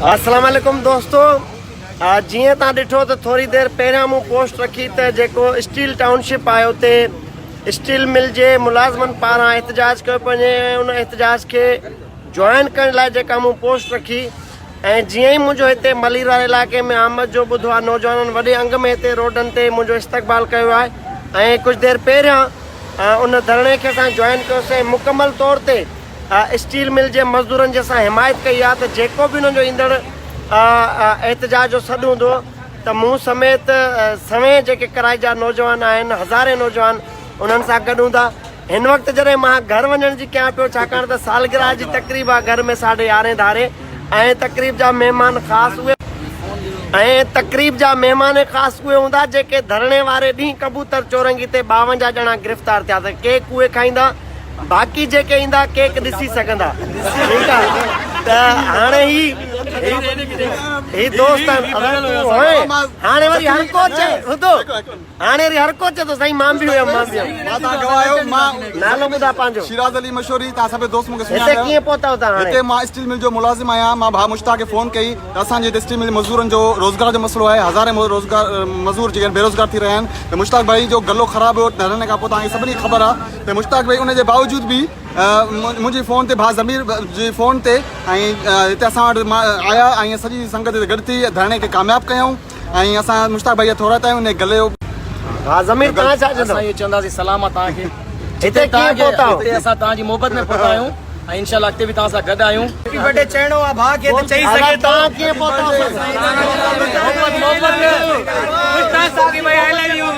السلام عليڪم دوستو جيئن تان ڏٺو ته ٿوري دير پهريان مون پوسٽ رکي ته جيڪو اسٽيل ٽائون شپ آهي اتي اسٽيل مل جي ملازمن پاران احتجاج ڪيو پيو وڃي ۽ ان احتجاج کي جوائن ڪرڻ لاء جيڪا مون پوسٽ رکي ۽ جيئن ئي منهنجو هتي ملير واري علائقي ۾ آمد جو ٻڌو آهي نوجوانن وڏي انگ ۾ هتي روڊن تي منهنجو استقبال ڪيو آهي ۽ ڪجهه دير پهريان ان ڌرڻي کي اسان جوائن ڪيوسين ۽ مڪمل طور تي اسٽيل مل جي مزدورن جي اسان حمايت ڪئي آهي ته جيڪو به انهن جو ايندڙ احتجاج جو سڏ هوندو ته مون سميت سوين جيڪي ڪراچي جا نوجوان آهن هزارين نوجوان انهن سان گڏ هوندا هن وقت جڏهن مان گهر وڃڻ جي ڪيان پيو ڇاڪاڻ ته سالگرهه جي تقريب آهي گهر ۾ ساڍي يارهين ڌاري ۽ تقريب جا مهمان خاص اهي ۽ تقريب جا مهمان خاص اهي هوندا جيڪي ڌرڻي واري ڏينهن ڪبوتر چورنگي تي 52 ڄڻا گرفتار ٿيا ته ڪيڪ اهي کائيندا باقي جيڪي ايندا ڪيڪ ڏسي سگهندا ٺيڪ آ ته هاڻي هي هي دوست آهن هاڻي وري هر ڪو چئي ٻڌو هاڻي وري هر ڪو چئي ٿو سائين مان به هيم مان به هيم مان تان گواهه آهيو مان نالو ٻڌا پنهنجو شيراز علي مشوري تان سڀ دوست مونکي هتي ڪيئن پهتا آهيو تان هاڻي هتي مان اسٽيل مل جو ملازم آهيان مان ڀاء مشتاق کي فون ڪئي ته اسان جي هتي اسٽيل مل مزدورن جو روزگار جو مسئلو آهي هزارين روزگار مزور جيڪي بيروزگار ٿي رهيا آهن ته مشتاق ڀائي جو گلو خراب هيو ڌرڻي کان پوء تان کي سڀني کي خبر آهي ته مشتاق ڀائي ان جي باوجود به منهنجي فون تي ڀاء ضمير جي فون تي ۽ هتي اسان وٽ آيا ۽ سڄي سنگت هتي گڏ ٿي ڌرڻي کي ڪامياب ڪيائون ۽ اسان مشتاق ڀائي جا ٿورائتا آهيون ان گلي جو ڀاء ضمير توهان ڇا چوندؤ؟ اسان اهو چونداسين سلام آ توهان کي هتي ڪيئن پهتا آهيو؟ هتي اسان توهان جي محبت ۾ پهتا آهيون ۽ انشاء الله اڳتي به توهان سان گڏ آهيون. هيپي برٿ ڊي چئڻو آ ڀاء کي ته چئي سگهي ٿو. توهان ڪيئن پهتا آهيو؟ محبت محبت مشتاق ساقي ڀائي آء لو يو.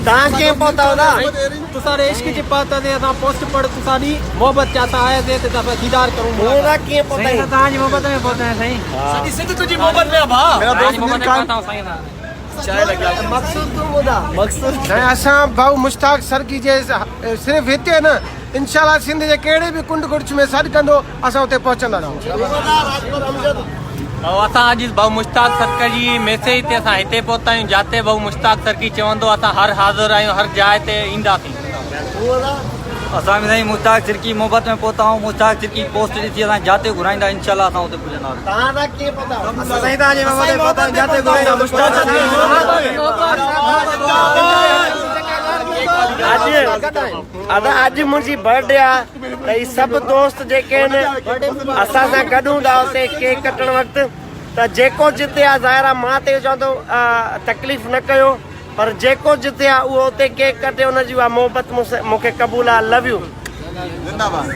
تان ڪيئن پهتا هوندا؟ تساڏي عشق چ پهتا سي اسان پوسٽ پڙ تساڏي محبت چ اسان آيا سي ته تسان ديدار ڪرون تون ادا ڪيئن پهتا سائين اسان تهان جي محبت ۾ پهتا آهيون سائين. سڄي سنڌ تنهنجي محبت ۾ آ ڀاء. ميرا دوست مير خان. مقصود تون ٻڌا. سائين اسان ڀائو مشتاق سرڪي جي صرف هتي نه انشاء الله سنڌ جي ڪهڙي به ڪنڊ ڪڙڇ ۾ سڏ ڪندو اسان اتي پهچنداسين. ڀائو اسان اڄ ڀائو مشتاق سرڪي جي ميسيج تي اسان هتي پهتا آهيون جاتي ڀائو مشتاق سرڪي چوندو اسان هر حاضر آهيون هر جاء تي اينداسين. اسان به سائين مشتاق سرڪي محبت ۾ پهتا آهيون مشتاق سرڪي پوسٽ ڏسي اسان جاتي گهرائيندا انشاء الله اسان اتي پڄنداسين. توهان ادا ڪيئن پهتا آهيو؟ اسان سائين توهان جي محبت ۾ پهتا آهيون جاتي گهرائيندا مشتاق سرڪي. ادا اڄ منهنجي برٿ ڊي آ ته هي سڀ دوست جيڪي آهن اسان سان گڏ هوندا اتي ڪيڪ ڪٽڻ وقت ته جيڪو جتي آ ظاهر آ مان ته اهو چوان ٿو تڪليف نه ڪيو پر جيڪو جتي آ اهو اتي ڪيڪ ڪٽي ان جي اها محبت مون کي قبول آ لو يو. زنده باد.